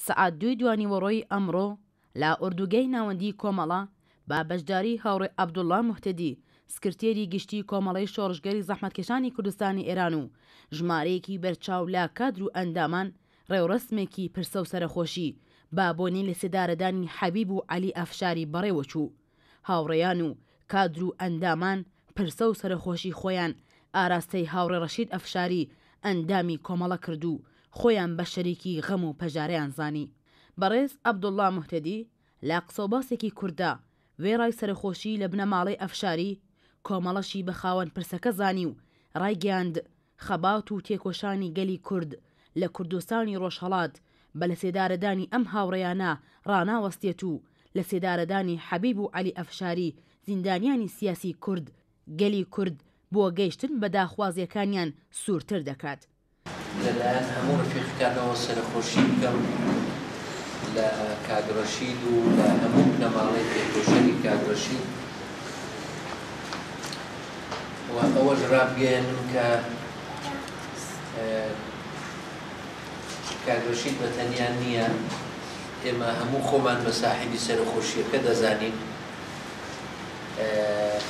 سەعات دووی دوانیوەڕۆی ئەمڕۆ لە ئۆردوگای ناوەندیی کۆمەڵە بە بەشداریی هاوڕێ عەبدوڵڵا موهتەدی سکرتێری گشتیی کۆمەڵەی شۆڕشگێری زەحمەتکێشانی کوردستانی ئێران و ژمارەیەکی بەرچاو لە کادر و ئەندامان ڕێوڕەسمێکی پرسە و سەرەخۆشی بە بۆنەی لەسێدارەدانی حەبیب و عەلی ئەفشاری بەڕێوەچوو. هاوڕێیان و کادر و ئەندامان پرسە و سەرەخۆشی خۆیان ئاراستەی هاوڕێ ڕەشید ئەفشاری ئەندامی کۆمەڵە کرد و خۆیان بە شەریکی غەم و پەژارەیان زانی. بەڕێز عەبدوڵڵا موهتەدی لە قسەوباسێکی کورتدا وێڕای سەرەخۆشی لە بنەماڵەی ئەفشاری، کۆمەڵەشی بە خاوەن پرسەکە زانی و ڕایگەیاند خەبات و تێکۆشانی گەلی کورد لە کوردستانی ڕۆژهەڵات بە لەسێدارەدانی ئەم هاوڕێیانە ڕاناوەستێت و لەسێدارەدانی حەبیب و عەلی ئەفشاری زیندانیانی سیاسی کورد گەلی کورد بۆ گەیشتن بە داخوازیەکانیان سوورتر دەکات. لە لایەن هەموو ڕەفیقەکانەوە سەرەخۆشی بکەم لە کاک ڕەشید و لە هەموو بنەماڵەی تێکۆشەری کاک ڕەشید و ئەوەش ڕابگەیەنم کە کاک ڕەشید بە تەنیا نییە، ئێمە هەموو خۆمان بە ساحیبی سەرەخۆشییەکە دەزانین.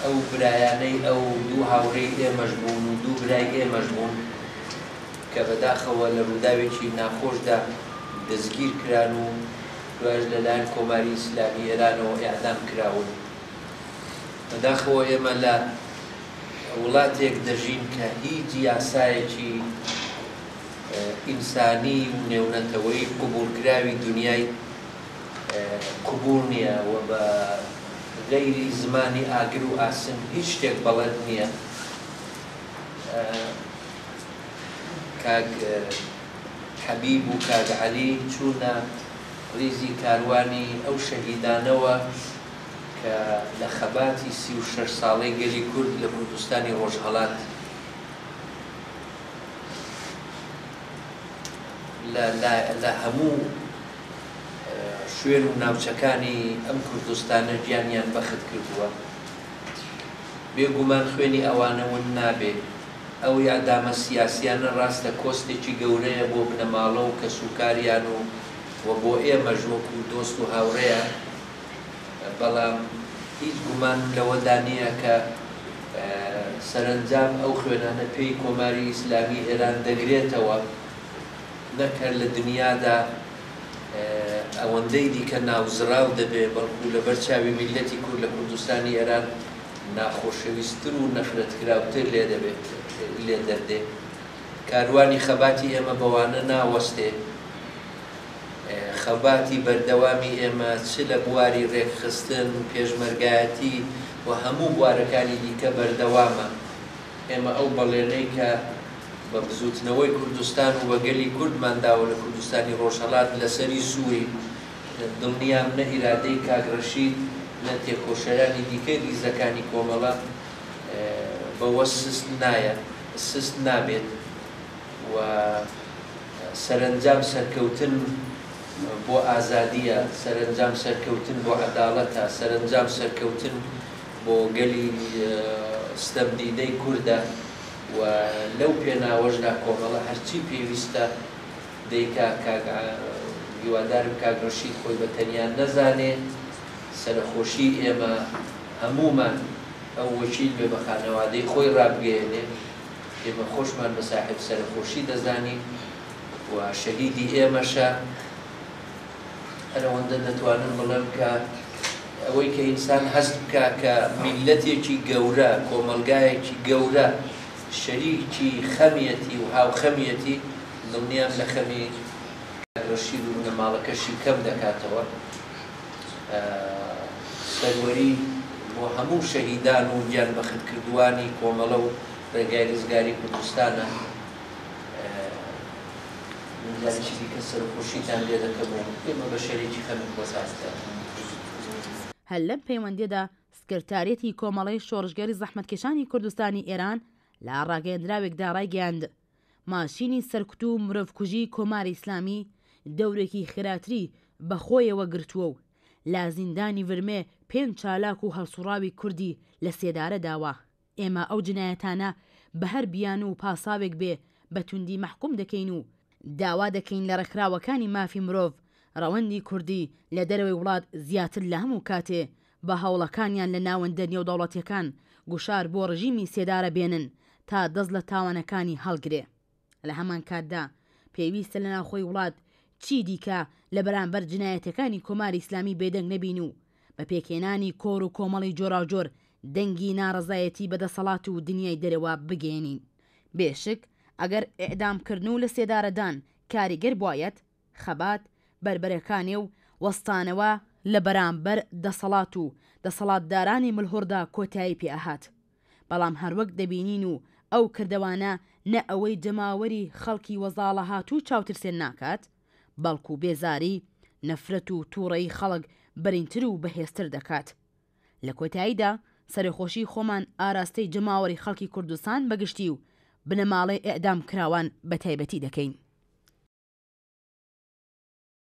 ئەو برایانەی ئەو دوو هاوڕێی ئێمەش بوون و دوو برای ئێمەش بوون کە بەداخەوە لە ڕووداوێکی ناخۆشدا دەستگیر کران و دوایش لەلایەن کۆماری ئیسلامی ئێرانەوە ئێعدام کراون. بەداخەوە ئێمە لە وڵاتێک دەژین کە هیچ یاسایەکی ئینسانی و نێونەتەوەیی قبوڵکراوی دونیای قبوڵ نییە و بە غەیری زمانی ئاگر و ئاسن هیچ شتێک بەڵەد نییە. کاک حەبیب و کاک عەلی چوونە ڕیزی کاروانی ئەو شەهیدانەوە کە لە خەباتی 36 ساڵەی گەلی کورد لە کوردستانی ڕۆژهەڵات لە هەموو شوێن و ناوچەکانی ئەم کوردستانە گیانیان بەخت کردووە. بێ گومان خوێنی ئەوانە ون نابێ. ئەو ئیعدامە سیاسیانە ڕاستە کۆستێکی گەورەیە بۆ بنەماڵە و کەسوکاریان و و بۆ ئێمەش وەکوو دۆست و هاوڕێیان، بەڵام هیچ گومانم لەوەدا نییە کە سەرەنجام ئەو خوێنانە پێی کۆماری ئیسلامی ئێران دەگرێتەوە. نەک هەر لە دنیادا ئەوەندەی دیکە ناوزڕاو دەبێ، بەڵکوو لەبەر چاوی میللەتی کورد لە کوردستانی ئێران ناخۆشەویستتر و نەفرەتکراوتر لێ دەبێ، لێ دەردێ. کاروانی خەباتی ئێمە بەوانە ناوەستێ. خەباتی بەردەوامی ئێمە چ لە بواری ڕێکخستن، پێشمەرگایەتی و هەموو بوارەکانی دیکە بەردەوامە. ئێمە ئەو بەڵێنەی کە بە بزووتنەوەی کوردستان و بە گەلی کوردمان داوە لە کوردستانی ڕۆژهەڵات لەسەری سوورین. دڵنیام نە ئیرادەی کاک ڕەشید نە تێکۆشەرانی دیکەی ڕیزەکانی کۆمەڵە بەوە سست نایە سست نابێت و سەرەنجام سەرکەوتن بۆ ئازادییە، سەرەنجام سەرکەوتن بۆ عەداڵەتە، سەرەنجام سەرکەوتن بۆ گەلی ستەمدیدەی کوردە و لەو پێناوەشدا کۆمەڵە هەرچی پێویستە دەیکا. کاک هیوادارم کاک ڕەشید خۆی بە تەنیا نەزانێ، سەرەخۆشی ئێمە هەموومان ئەو وەکیل بێ بە خانەوادەی خۆی ڕابگەیەنێ، ئێمە خۆشمان بە ساحێب سەرەخۆشی دەزانین و شەهیدی ئێمەشە. هەر ئەوەندە دەتوانم بڵێم کە ئەوەی کە ئینسان هەست بکا کە میللەتێکی گەورە، کۆمەڵگایەکی گەورە شەریکی خەمیەتی و هاوخەمیەتی، دڵنیام لە خەمی کاک ڕەشید و بنەماڵەکەشی کەم دەکاتەوە. سەروەری بۆ هەموو شەهیدان و گیانبەختکردووانی کۆمەڵە و ڕێگای ڕزگاری کوردستانە. من جارێکی دیکە سەرەخۆشیتان لێ دەکەم و ئێمە بە شەریکی خەمی خۆتان. هەر لەم پەیوەندییەدا سکرتاریەتی کۆمەڵەی شۆڕشگێڕی زەحمەتکێشانی کوردستانی ئێران لە ڕاگەیەندراوێکدا ڕایگەیاند، ماشینی سەرکوت و مرۆڤکوژی کۆماری ئیسلامی دەورێکی خێراتری بە خۆیەوە گرتووە و لە زیندانی ورمێ پێنج چالاک و هەڵسوڕاوی کوردی لە سێدارە داوە. ئێمە ئەو جنایەتانە بە هەر بیانوو و پاساوێک بێ بە توندی مەحکوم دەکەین و داوا دەکەین لە ڕێکخراوەکانی مافی مرۆڤ. ڕەوەندی کوردی لە دەرەوەی وڵات زیاتر لە هەموو کاتێ بە هەوڵەکانیان لە ناوەندە نێودەوڵەتیەکان گوشار بۆ ڕژیمی سێدارە بێنن تا دەست لە تاوانەکانی هەڵگرێ. لە هەمان کاتدا پێویستە لە ناوخۆی وڵات چی دیکە لە بەرامبەر جنایەتەکانی کۆماری ئیسلامی بێدەنگ نەبین و بە پێکهێنانی کۆڕ و کۆمەڵی جۆراوجۆر دەنگی ناڕەزایەتی بە دەسەڵات و دنیای دەرەوە بگەیەنین. بێ شک ئەگەر ئێعدامکردن و لەسێدارەدان کاریگەر بوایەت، خەبات، بەربەرەکانێ و وەستانەوە لە بەرامبەر دەسەڵات و دەسەڵاتدارانی ملهوڕدا کۆتایی پێ ئەهات. بەڵام هەروەک دەبینین و ئەو کردەوانە نە ئەوەی جەماوەری خەڵکی وەزاڵەهاتوو چاوترسێن ناکات، بەڵکو بێزاری، نەفرەت و توڕەیی خەڵک بەرینتر و بەهێزتر دەکات. لە کۆتاییدا سەرەخۆشی خۆمان ئاراستەی جەماوەری خەڵکی کوردستان بە گشتی و بنەماڵەی ئێعدام کراوان بە تایبەتی دەکەین.